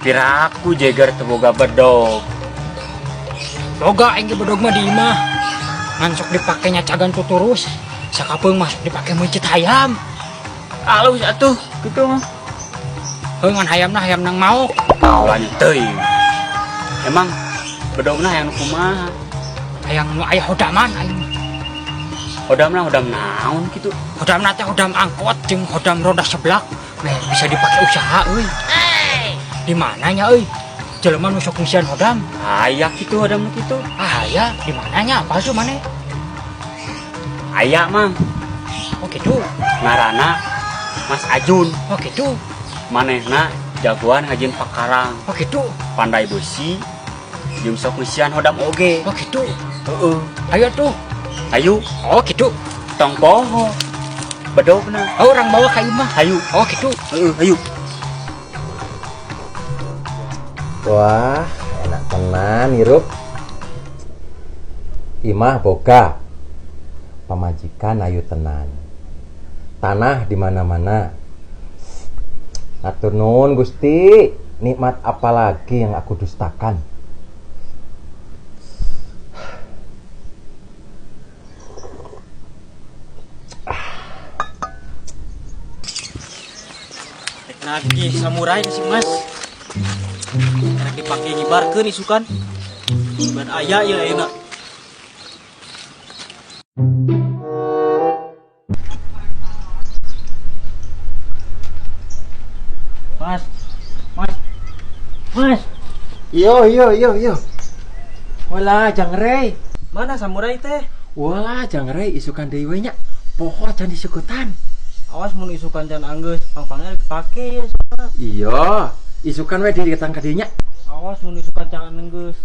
Piraku jeger teu boga bedog. Boga aing ge bedog mah di imah. Ngan sok dipake nyacagan tuturus. Sakapeung mah sok dipake meuncit hayam. Alus atuh kitu mah. Heuh ngan hayamna hayam nang maok. Ulah teuing. Emang bedogna hayang nu kumaha? Hayang nu aya hodaman aing mah. Hodamna hodam naon kitu? Hodamna teh hodam angkot jeung hodam roda seblak. Meh bisa dipake usaha euy. Di mananya euy? Jelema nu sok ngisian hodam. Aya kitu hodam nu kitu. Aya, di mananya? Apa sih maneh? Aya mah. Oh gitu. Ngaranna Mas Ajun. Oh gitu. Manehna jagoan ngajin pakarang. Oh gitu. Pandai besi jeung sok ngisian hodam oge. Oh gitu. Heeh. Ayo tuh. Ayo. Oh gitu. Tong poho. Bedogna. Oh, orang bawa ka imah. Hayu. Oh gitu. Heeh, hayu. Wah, enak tenan hirup. Imah boga. Pamajikan ayu tenan. Tanah di mana-mana. Hatur nuhun Gusti, nikmat apa lagi yang aku dustakan? Nagih samurai si Mas. Enak dipake ngibarkeun isukan. Ban aya ya enak. Mas. Mas. Mas. Yo yo yo yo. Walah, jangrey. Mana samurai teh? Walah, jangrey isukan deui we nya. Poho can disukutan. Awas mun isukan can anggeus, pang-pangna dipake ya. Iya, isukan we didatang ka dieu nya. Awas mun isukan can anggeus.